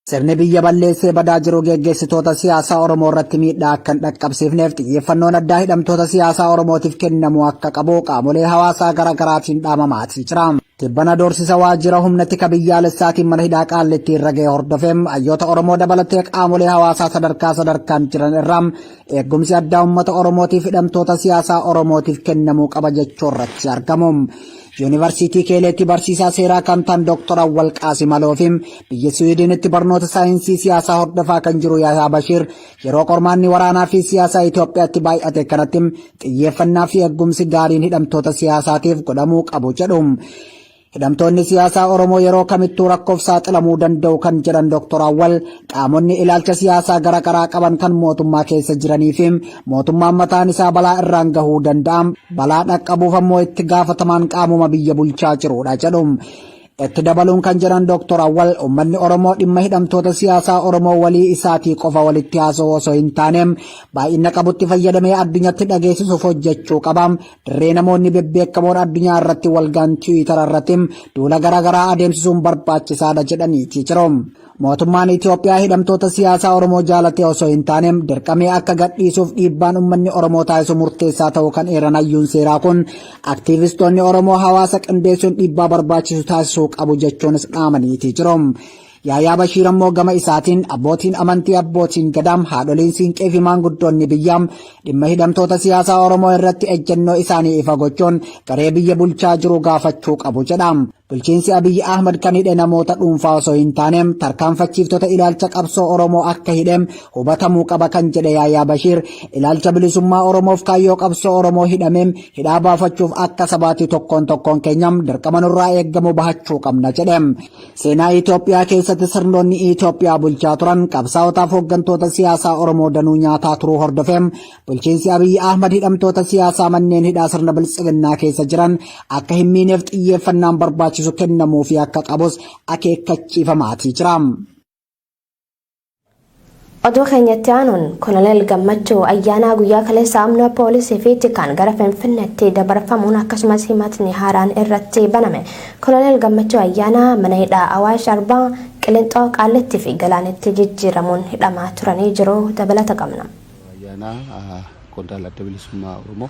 Sirni biyya balleessee badaa jiru geggeessitoota siyaasaa Oromoo irratti miidhaa akka hin dhaqqabsiifneef xiyyeeffannoon addaa hidhamtoota siyaasaa Oromootiif kennamuu akka qabu qaamolee hawaasaa gara garaatiin dhaamamaatii jira. Tibbana doorsisa waajjira humna tika biyyaalessaatiin mana hidhaa Qaallittii irra ga'e hordofee hayyoota Oromoo dabalatee qaamolee hawaasaa sadarkaa sadarkaan jiran irraa eegumsi addaa uummata Oromootiif hidhamtoota siyaasaa Oromootiif kennamuu qaba jechuu irratti argamu. Yuunivarsiitii Keeleetti barsiisaa seeraa kan ta'an Dr. Awwal Qaasimaloo fi biyya Siwiidinitti barnoota saayinsii siyaasaa hordofaa kan jiru Yahyaa Bashiir yeroo qormaanni waraanaa fi siyaasaa Itoophiyaatti baay'ate kanatti xiyyeeffannaa fi eegumsi gaariin hidhamtoota siyaasaatiif godhamuu qabu jedhu. Hidhamtoonni siyaasaa Oromoo yeroo kamittuu rakkoof saaxilamuu danda'u kan jedhan Dr. Awwal qaamonni ilaalcha siyaasaa gara garaa qaban kan mootummaa keessa jiranii fi mootummaan mataan isaa balaa irraan gahuu danda'a. Balaa dhaqqabuuf ammoo itti gaafatamaan qaamuma biyya bulchaa jirudha jedhu. Itti dabaluun kan jedhan Dr. Awwal uummanni Oromoo dhimma hidhamtoota siyaasaa Oromoo walii isaatii qofa walitti haasa'u osoo hin taane baay'ina qabutti fayyadamee addunyatti dhageessisuuf hojjechuu qaba. Dirree namoonni bebbeekamoon addunyaa irratti walgaan Tiwiitara irratti duula garaagaraa adeemsisuun barbaachisaadha jedhaniiti jiru. Mootummaan Itoophiyaa hidhamtoota siyaasaa Oromoo jaalatee osoo hin taane dirqamee akka gadhiisuuf dhiibbaan uummanni Oromoo taasisu murteessaa ta'uu kan eeran hayyuun seeraa kun aktiivistoonni Oromoo hawaasa qindeessuun dhiibbaa barbaachisu taasisuu qabu jechuunis dhaamaniiti jiru. Yaayaa Bashiir ammoo gama isaatiin abbootiin amantii abbootiin gadaam haadholiin siinqee fi maanguddoonni biyyaa dhimma hidhamtoota siyaasaa Oromoo irratti ejjennoo isaanii ifa gochuun garee biyya bulchaa jiru gaafachuu qabu jedha. Bulchiinsi Abiyyi Ahmad kan hidhe namoota dhuunfaa osoo hin taane tarkaanfachiiftota ilaalcha qabsoo Oromoo akka hidhe hubatamuu qaba kan jedhe Yaayaa Bashiir ilaalcha bilisummaa Oromoof kaayyoo qabsoo Oromoo hidhame hidhaa baafachuuf akka sabaatti tokkoon tokkoon keenya dirqama nurraa eeggamu bahachuu qabna jedhe. Seenaa Itoophiyaa keessatti sirnoonni Itoophiyaa bulchaa turan qabsaa'otaaf hooggantoota siyaasaa Oromoo danuu nyaataa turuu hordofee bulchiinsi Abiyyi Ahmad hidhamtoota siyaasaa manneen hidhaa sirna biltsiginnaa keessa jiran akka hin miineef xiyyeeffannaan barbaachisu kennamuufii akka qabus akeekkachiifamaatii jira. Oduu keenyatti aanuun Koloneel Gammachuu Ayyaanaa guyyaa kaleessa humna poolisii fi tikaan gara Finfinneetti dabarfamuun akkasumas himatni haaraan irratti baname. Koloneel Gammachuu Ayyaanaa mana hidhaa Awaash Arbaa, Qilinxoo, Qaallittii fi Galaanitti jijjiiramuun hidhamaa turanii jiru. Dabalata qabna. Ayyaanaa qondaala Adda Bilisummaa Oromoo.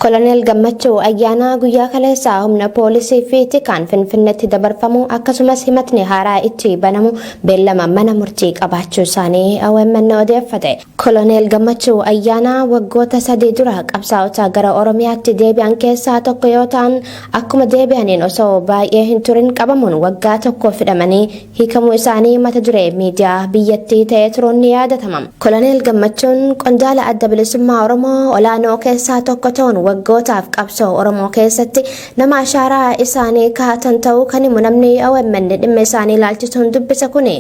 Koloneel Gammachuu Ayyaanaa guyyaa kaleessaa humna poolisii fi tikaan Finfinneetti dabarfamuu akkasumas himatni haaraa itti banamu beellama mana murtii qabaachuu isaanii OMN odeeffate. Koloneel Gammachuu Ayyaanaa waggoota 3 dura qabsaa'ota gara Oromiyaatti deebi'an keessaa tokko yoo ta'an akkuma deebi'aniin osoo baay'ee hin turin qabamuun waggaa tokkoof hidhamanii hiikamuu isaanii mata duree miidiyaa biyyattii ta'ee turuun ni yaadatama. Koloneel Gammachuun qondaala Adda Bilisummaa Oromoo olaanoo keessaa tokko ta'uun waggootaaf qabsoo Oromoo keessatti nama ashaaraa isaanii kaa'atan ta'uu kan himu namni OMN dhimma isaanii ilaalchisuun dubbise kuni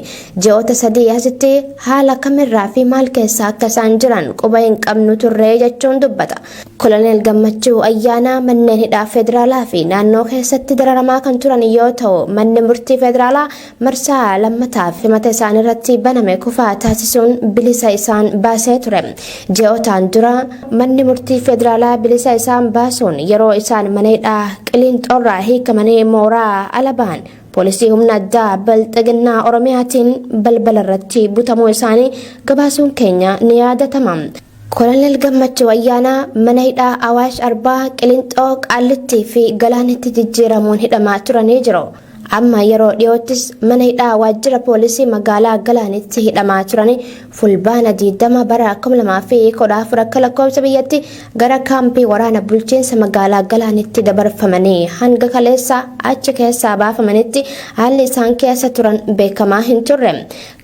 ji'oota 3 asitti haala kamirraa fi maal keessa akka isaan jiran quba hin qabnu turre jechuun dubbata. Koloneel Gammachuu Ayyaanaa manneen hidhaa federaalaa fi naannoo keessatti dararamaa kan turan yoo ta'u, manni murtii federaalaa marsaa lammataaf himata isaan irratti baname kufaa taasisuun bilisa isaan baasee ture. Ji'ootaan dura manni murtii federaalaa bilisa isaan baasuun yeroo isaan mana hidhaa Qiliinxoorraa hiikamanii mooraa ala bahan poolisii humna addaa Bilxiginnaa Oromiyaatiin balbala irratti butamuu isaanii gabaasuun keenya ni yaadatama. Koloneel Gammachuu Ayyaanaa mana hidhaa Awaash Arbaa, Qilinxoo, Qaallittii fi Galaanitti jijjiiramuun hidhamaa turanii jiru. Amma yeroo dhiyoottis mana hidhaa waajjira poolisii magaalaa Galaanitti hidhamaa turanii Fulbaana 20 bara 2014 akka lakkoofsa biyyatti gara kaampii waraana bulchiinsa magaalaa Galaanitti dabarfamanii hanga kaleessa achi keessaa baafamanitti haalli isaan keessa turan beekamaa hin turre.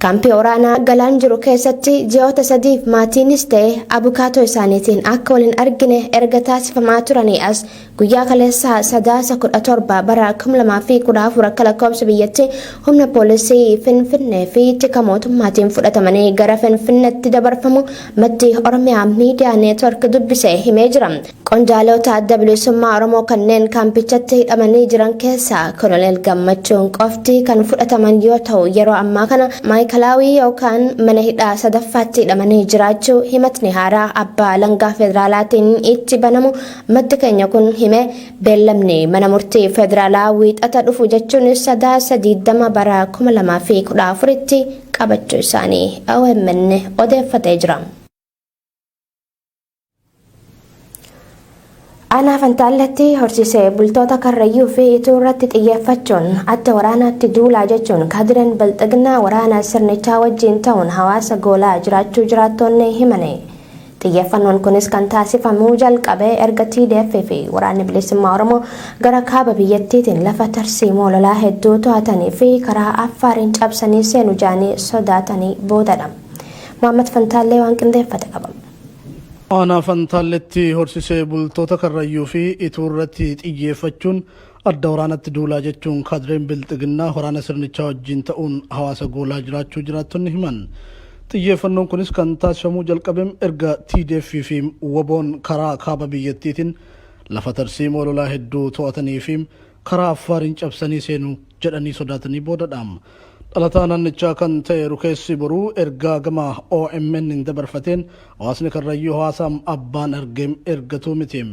Kaampii waraanaa Galaan jiru keessatti ji'oota sadiif maatiinis ta'e abukaatoo isaaniitiin akka wal hin argine erga taasifamaa turanii as guyyaa kaleessaa Sadaasa 17 bara 2014 akka lakkoofsa biyyatti humna poolisii Finfinnee fi tika mootummaatiin fudhatamanii gara Finfinneetti dabarfamu maddi Oromiyaa Miidiyaa Neetwork dubbise himee jira. Qondaalota Adda Bilisummaa Oromoo kanneen kaampichatti hidhamanii jiran keessaa Koloneel Gammachuun qofti kan fudhataman yoo ta'u yeroo ammaa kana Maayikalaawii yookaan mana hidhaa sadaffaatti hidhamanii jiraachuu himatni haaraa abbaa alangaa federaalaatiin itti banamu maddi keenya kun hime beellamni mana murtii federaalaa wiixata dhufu jechuun jechuunis Sadaasa 20 bara 2014tti qabachuu isaanii OMN odeeffatee jira. Aanaa Fantaalletti horsiisee bultoota Karrayyuu fi Ituu irratti xiyyeeffachuun adda waraanaatti duulaa jechuun kaadireen Bilxiginnaa waraana sirnichaa wajjiin ta'uun hawaasa goolaa jiraachuu jiraattoonni himani. Xiyyeeffannoon kunis kan taasifamuu jalqabe erga TDF fi Waraanni Bilisummaa Oromoo gara kaaba biyyattiitiin lafa tarsiimoo lolaa hedduu to'atanii fi karaa Affaariin cabsanii seenu ja'anii sodaatanii boodadha. Mohaammad Fantaallee waan qindeeffate qaba. Aanaa Fantaalletti horsisee bultoota Karrayyuu fi Ituu irratti xiyyeeffachuun adda waraanatti duulaa jechuun kaadireen Bilxiginnaa waraana sirnichaa wajjin ta'uun hawaasa goolaa jiraachuu jiraattonni himan. Xiyyeeffannoon kunis kan taasifamuu jalqabeem erga TDF fi WBOn karaa kaaba biyyattiitiin lafa tarsiimoo lolaa hedduu to'atanii fi karaa Affaariin cabsanii seenu jedhanii sodaatanii boodadha. Dhalataa naannichaa kan ta'e Rukeessi Boruu ergaa gama OMN'n dabarfateen hawaasni Karrayyuu hawaasa abbaan ergeem ergatuu miti.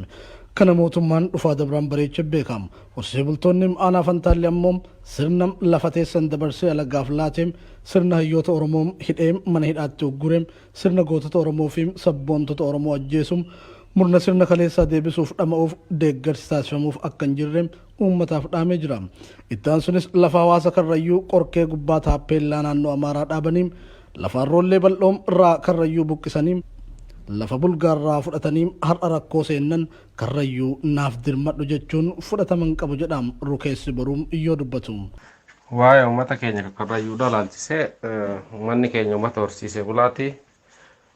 Kana mootummaan dhufaa dabraan bareechee beeka. Horsiisee bultoonni aanaa Fantaallee ammoo sirna lafa teessan dabarsee alagaaf laatee, sirna hayyoota Oromoo hidhee mana hidhaatti uggure, sirna gootota Oromoo fi sabboontota Oromoo ajjeesu, murna sirna kaleessaa deebisuuf dhama'uuf deeggarsi taasifamuuf akka hin jirre uummataaf dhaamee jira. Itti aansunis lafa hawaasa Karrayyuu Qorkee gubbaa taappeellaa naannoo Amaaraa dhaabanii, lafa Arroollee bal'oo irraa Karrayyuu buqqisanii, lafa Bulgaarraa fudhatanii har'a rakkoo seennan Karrayyuu naaf dirmadhu jechuun fudhatama hin qabu jedha Rukeessi Boruu yoo dubbatu. Waa'ee uummata keenya ka Karrayyuudhaa laalchisee uummanni keenya uummata horsiisee bulaati.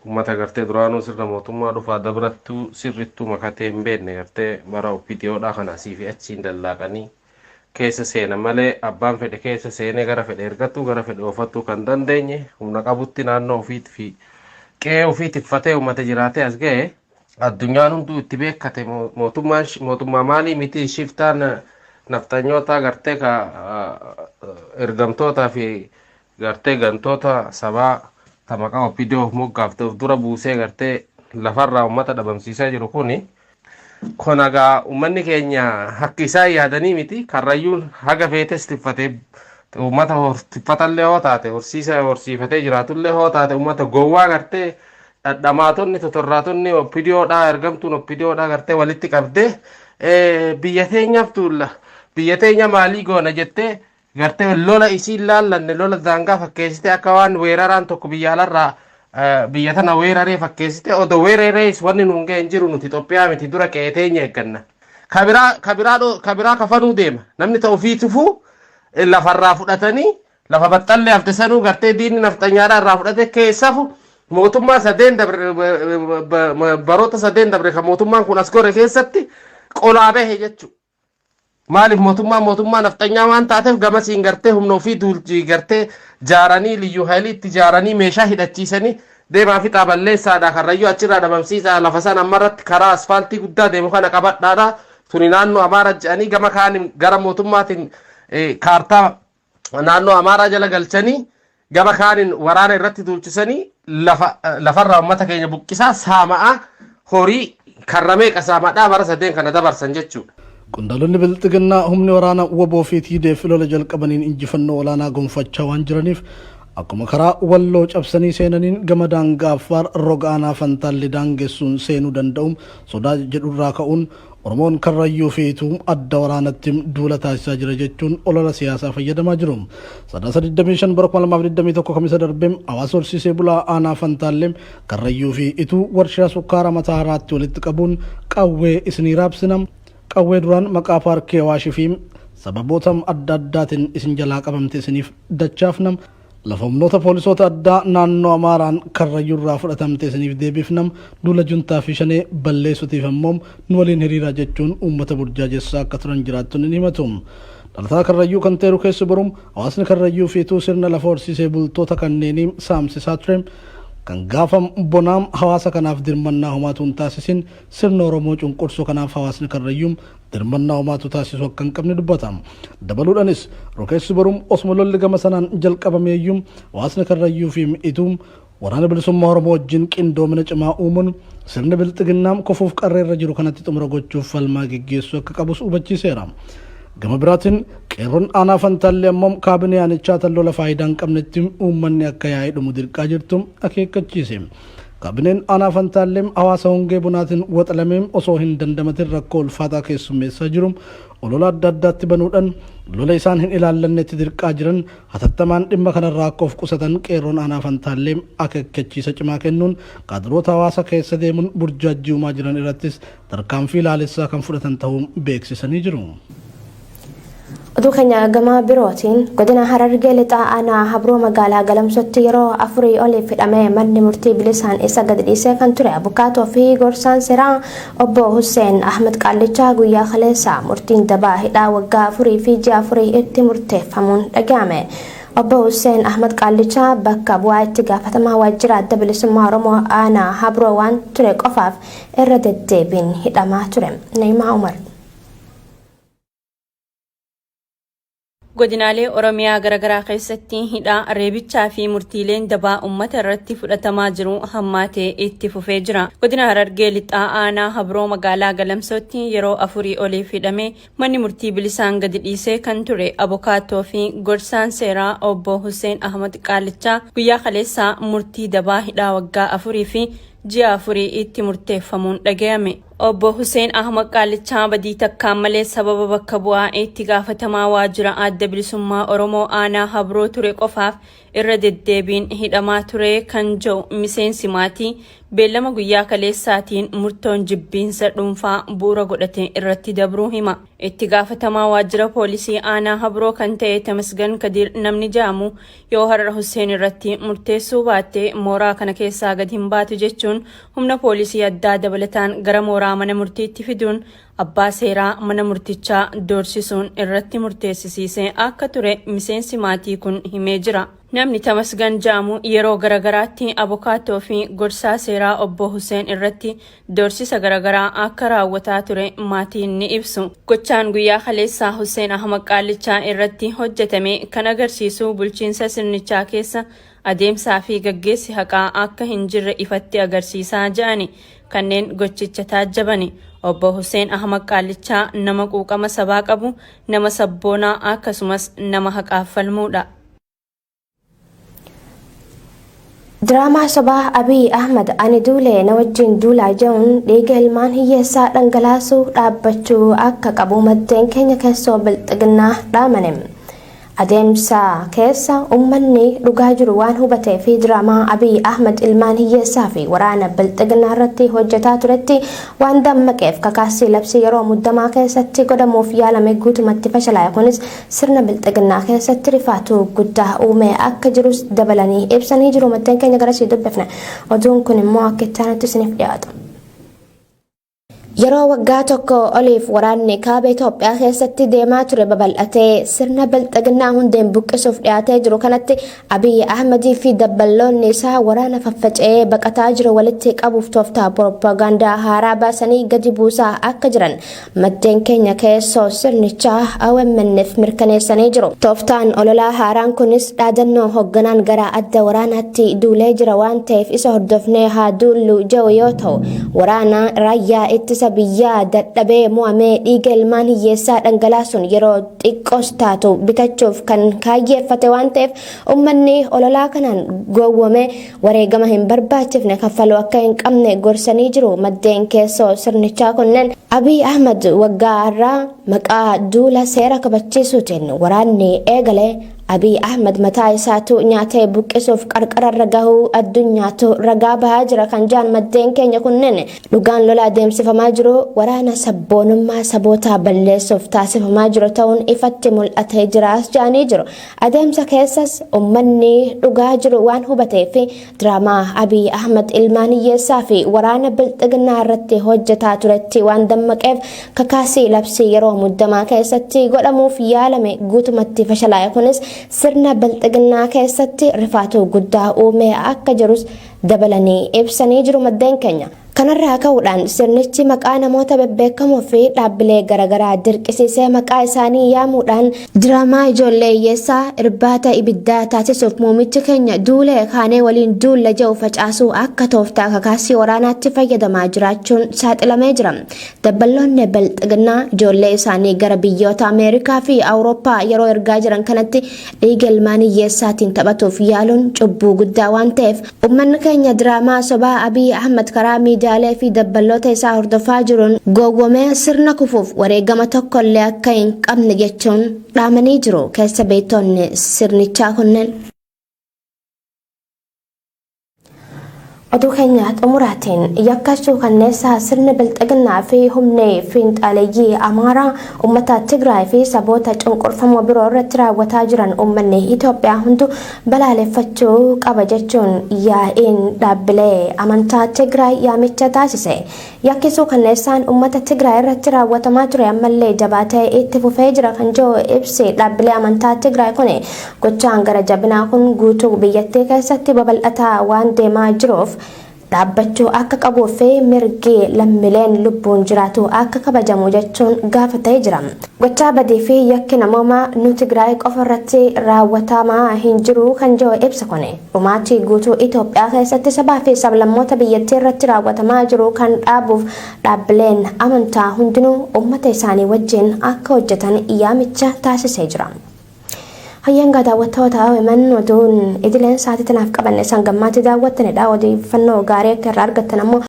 Uummata gartee duraanuu sirna mootummaa dhufaa dabrattuu sirrittuu makatee hin beekne gartee bara OPDOdhaa kana asii fi achiin dallaaqanii keessa seenan malee abbaan fedhe keessa seenee gara fedhe ergatuu gara fedhe oofatuu kan dandeenye humna qabutti naannoo ofiit fi qe'ee ofii tikfatee uummata jiraatee as ga'e. Addunyaan hunduu itti beekkate mootummaan mootummaa maalii miti shiftaan nafxanyootaa gartee ka ergamtootaa fi gartee gantoota sabaa ta maqaa OPDO of moggaafte of dura buusee gartee lafarraa uummata dhabamsiisaa jiru kuni kun egaa uummanni keenya hakki isaan yaadanii miti. Karrayyuun haga feetes tiffatee uummata tiffatallee hoo taate, horsiisa horsiifatee jiraatullee hoo taate, uummata gowwaa gartee dhadhamaatonni totorraatonni OPDOdhaa ergamtuun OPDOdhaa gartee walitti qabdee biyya teenyaaf tuulla, biyya teenya maalii goona jettee gartee lola isiin laallanne lola daangaa fakkeessite, akka waan weeraraan tokko biyya alarraa biyya tana weeraree fakkeessite. Odoo weerarees wanni nuun ga'e hin jiru. Nuti Itoophiyaa miti, dura qe'ee teenya eegganna. Kabiraa kabiraa kabiraa kafanuu deema namni ta'u ofii tufuu lafarraa fudhatanii lafa baxxallee hafte sanuu gartee diinni nafxanyaadhaa irraa fudhate. Keessafu mootummaa sadeen dabre, baroota sadeen dabre kan mootummaan kun as gore keessatti qolaa bahe jechuudha. Maaliif? Mootummaan mootummaa nafxanyaa waan taateef gamasiin gartee humna ofii duulchi gartee jaaranii, liyyuu haayilii itti jaaranii, meeshaa hidhachiisanii deemaa fixaa balleessaadha, Karrayyuu achirraa dhabamsiisaa, lafa sana ammarratti karaa asfaaltii guddaa deemu kana qabadhaadha, tuni naannoo Amaara jedhanii gama kaan gara mootummaatiin kaartaa naannoo Amaaraa jala galchanii, gama kaaniin waraana irratti duulchisanii lafa lafarraa uummata keenya buqqisaa, saama'aa, horii karramee qasaamadhaa bara sadeen kana dabarsan jechuudha. Qondaalonni Bilxiginnaa humni waraana WBO fi TDF lola jalqabaniin injifannoo olaanaa gonfachaa waan jiraniif akkuma karaa Walloo cabsanii seenaniin gama daangaa Affaar roga aanaa Fantaallee daangessuun seenuu danda'u sodaa jedhurraa ka'uun Oromoon Karrayyuu fi Ituu adda waraanatti duula taasisaa jira jechuun olola siyaasaa fayyadamaa jiru. Sadaasa 25 bara 2021 Kamisa darbee hawaasa horsiisee bulaa aanaa Fantaallee, Karrayyuu fi Ituu warshaa sukkaara mataa haraatti walitti qabuun qawwee isinii raabsina. Qawwee duraan maqaa paarkii Awaashii fi sababoota adda addaatiin isin jalaa qabamte isiniif dachaafna. Lafa humnoota poolisoota addaa naannoo Amaaraan Karrayyuurraa fudhatamte isiniif deebifna. Duula juntaa fi shanee balleessutiif ammoo nu waliin hiriiraa jechuun uummata burjaajessaa akka turan jiraattonni ni himatu. Dhalataa Karrayyuu kan ta'e Rukeessi Borum hawaasni Karrayyuu fi Ituu sirna lafa horsiisee bultoota kanneenii saamsisaa ture. Kan gaafa bonaa hawaasa kanaaf dirmannaa homaatu hin taasisin sirna Oromoo cunqursuu kanaaf hawaasni Karrayyuu dirmannaa homaatu taasisu akka hin qabne dubbata. Dabaluudhaanis Rukeessi Borum osuma lolli gama sanaan jalqabameeyyuu hawaasni Karrayyuu fi Ituu Waraana Bilisummaa Oromoo wajjin qindoomina cimaa uumuun sirni Bilxiginnaa kufuuf qarreerra jiru kanatti xumura gochuuf falmaa geggeessuu akka qabus hubachiiseera. Gama biraatiin qeerroon aanaa Fantaallee ammoo kaabinee aanichaa tan lola faayidaa hin qabnetti uummanni akka yaa'ee dhumu dirqaa jirtu akeekkachiise. Kaabineen aanaa Fantaallee hawaasa hongee bonaatiin waxalamee osoo hin dandamatin rakkoo ulfaataa keessummeessaa jiru olola adda addaatti banuudhaan lola isaan hin ilaallannetti dirqaa jiran hatattamaan dhimma kanarraa akka of qusatan qeerroon aanaa Fantaallee akeekkachiisa cimaa kennuun kaadiroota hawaasa keessa deemuun burjaajjii uumaa jiran irrattis tarkaanfii laalessaa kan fudhatan ta'uu beeksisanii jiru. Oduu keenya gama birootiin godina Harargee Lixaa aanaa Habroo magaalaa Galamsootti yeroo afurii oliif hidhamee manni murtii bilisaan isa gadi dhiisee kan ture abukaatoo fi gorsaan seeraa obbo Hussein Ahmed Qaallichaa guyyaa kaleessaa murtiin dabaa hidhaa waggaa 4 fi ji'a 4 itti murteeffamuun dhaga'ame. Obbo Hussein Ahmed Qaallichaa bakka bu'aa itti gaafatamaa waajjira Adda Bilisummaa Oromoo aanaa Habroo waan ture qofaaf irra deddeebiin hidhamaa ture. Na'imaa Umar. Godinaalee Oromiyaa garaagaraa keessatti hidhaa, reebichaa fi murtiileen dabaa uummata irratti fudhatamaa jiru hammaatee itti fufee jira. Godina Harargee Lixaa aanaa Habroo magaalaa Galamsootti yeroo afurii oliif hidhamee manni murtii bilisaan gadi dhiisee kan ture abokaattoo fi gorsaan seeraa obbo Hussein Ahmad Qaalichaa guyyaa kaleessaa murtii dabaa hidhaa waggaa 4 fi ji'a afurii itti murteeffamuun dhagayame. Obbo Hussein Ahmad Qaalichaa badii takkaan malee sababa bakka bu'aa itti gaafatamaa waajjira Adda Bilisummaa Oromoo aanaa Habroo ture qofaaf irra deddeebiin hidhamaa ture kan jedhu miseensi maatii beellama guyyaa kaleessaatiin murtoon jibbiinsa dhuunfaa bu'uura godhate irratti dabruu hima. Itti gaafatamaa waajjira poolisii aanaa Habroo kan ta'e Tamasgan Kadir namni jedhamu yoo har'a Hussein irratti murteessuu baatte mooraa kana keessaa gad hin baatu jechuun humna poolisii addaa dabalataan gara mooraa mana murtiitti fiduun abbaa seeraa mana murtichaa doorsisuun irratti murteessisiisee akka ture miseensi maatii kun himee jira. Namni Tamasgan jedhamu yeroo garagaraatti abokaattoo fi gorsaa seeraa obbo Hussein irratti doorsisa garagaraa akka raawwataa ture maatiin ni ibsu. Gochaan guyyaa kaleessaa Hussein Ahmad Qaallichaa irratti hojjetame kan agarsiisu bulchiinsa sirnichaa keessa adeemsaa fi gaggeessi haqaa akka hin jirre ifatti agarsiisaa jedhani kanneen gochicha taajjabani. Obbo Hussein Ahmad Qaallichaa nama quuqama sabaa qabu, nama sabboonaa akkasumas nama haqaaf falmuudha. Diraamaa sobaa Abiy Ahmad ani duulee na wajjin duulaa jedhuun dhiiga ilmaan hiyyeessaa dhangalaasuu dhaabbachuu akka qabu maddeen keenya keessoo bilxiginnaa dhaamane. Adeemsa keessa uummanni dhugaa jiru waan hubatee fi diraamaa Abiy Ahmad ilmaan hiyyeessaa fi waraana bilxiginnaa irratti hojjetaa turetti waan dammaqeef kakaasii labsii yeroo muddamaa keessatti godhamuuf yaalame guutumatti fashalaa'e. Kunis sirna bilxiginnaa keessatti rifaatuu guddaa uumee akka jirus dabalanii ibsanii jiru. Maddeen keenya garasii dubbifne. Oduun kun immoo akka itti aanutti isiniif dhiyaata. Yeroo waggaa tokko oliif waraanni kaaba Itoophiyaa keessatti deemaa ture babal'atee sirna bilxiginnaa hundeen buqqisuuf dhiyaatee jiru kanatti Abiy Ahmadii fi dabballoonni isaa waraana faffaca'ee baqataa jiru walitti qabuuf tooftaa pirooppaagaandaa haaraa baasanii gadi buusaa akka jiran maddeen keenya keessoo sirnichaa OMN'f mirkaneessanii jiru. Tooftaan ololaa haaraan kunis dhaadannoo hoogganaan gara adda waraanaatti duulee jira waan ta'eef isa hordofnee haa duullu jedhu yoo ta'u, waraana raayyaa ittisa biyyaa dadhabee mo'amee dhiiga ilmaan hiyyeessaa dhangalaasuun yeroo xiqqoos taatu bitachuuf kan kaayyeeffate waan ta'eef uummanni ololaa kanaan gowwoome wareegama hin barbaachifne kaffaluu akka hin qabne gorsanii jiru. Maddeen keessoo sirnichaa kunneen Abiy Ahmad waggaa har'aa maqaa duula seera kabachiisuutiin waraanni eegale Abiy Ahmad mataa isaatu nyaatee buqqisuuf qarqararra gahuu addunyaatu ragaa bahaa jira kan jedhan maddeen keenya kunneen dhugaan lola adeemsifamaa jiru waraana sabboonummaa sabootaa balleessuuf taasifamaa jiru ta'uun ifatti mul'atee jiraas jedhanii jiru. Adeemsa keessas uummanni dhugaa jiru waan hubatee fi diraamaa Abiy Ahmad ilmaan hiyyeessaa fi waraana bilxiginnaa irratti hojjetaa turetti waan dammaqeef kakaasii labsii yeroo muddamaa keessatti godhamuuf yaalame guutumatti fashalaa'e. Kunis sirna bilxiginnaa keessatti rifaatuu guddaa uumee akka jirus dabalanii ibsanii jiru maddeen keenya. Kanarraa ka'uudhaan sirnichi maqaa namoota bebbeekamoo fi dhaabbilee garaagaraa dirqisiisee maqaa isaanii yaamuudhaan diraamaa ijoollee hiyyeessaa irbaata ibiddaa taasisuuf muummichi keenya duulee kaanee waliin duulla jedhu facaasuu akka tooftaa kakaasii waraanaatti fayyadamaa jiraachuun saaxilamee jira. Dabballoonni Bilxiginnaa ijoollee isaanii gara biyyoota Ameerikaa fi Awurooppaa yeroo ergaa jiran kanatti dhiiga ilmaan hiyyeessaatiin taphatuuf yaaluun cubbuu guddaa waan ta'eef uummanni keenya diraamaa sobaa Abiy Ahmad karaa miidiyaalee fi dabballoota isaa hordofaa jiruun gowwomee sirna kufuuf wareegama tokkollee akka hin qabne jechuun dhaamanii jiru keessa beektonni sirnichaa kunneen. Oduu keenya xumuraatiin yakka suukanneessaa sirni Bilxiginnaa fi humni fiinxaaleeyyii Amaaraa uummata Tigraay fi saboota cunqurfamoo biroo irratti raawwataa jiran uummanni Itoophiyaa hundu balaaleffachuu qaba jechuun yaa'iin dhaabbilee amantaa Tigraay yaamicha taasise. Yakki suukanneessaan uummata Tigraay irratti raawwatamaa ture ammallee jabaatee itti fufee jira kan jiru ibsi dhaabbilee amantaa Tigraay kun gochaan gara jabinaa kun guutuu biyyattii keessatti babal'ataa waan deemaa jiruuf dhaabbachuu akka qabuu fi mirgi lammiileen lubbuun jiraatu akka kabajamu jechuun gaafatee jira. Gochaa badii fi yakki namoomaa nu Tigraay qofa irratti raawwatamaa hin jiru kan jiru ibsa kun dhumaatii guutuu Itoophiyaa keessatti sabaa fi sablammoota biyyattii irratti raawwatamaa jiru kan dhaabuuf dhaabbileen amantaa hundinuu uummata isaanii wajjin akka hojjetan yaamicha taasisee jira. Hayyangaa daawwattoota OMN, oduun idileen sa'aatii tanaaf qabanne san gammaatti daawwattanidha. Odeeffannoo gaarii akka irraa argattan ammoo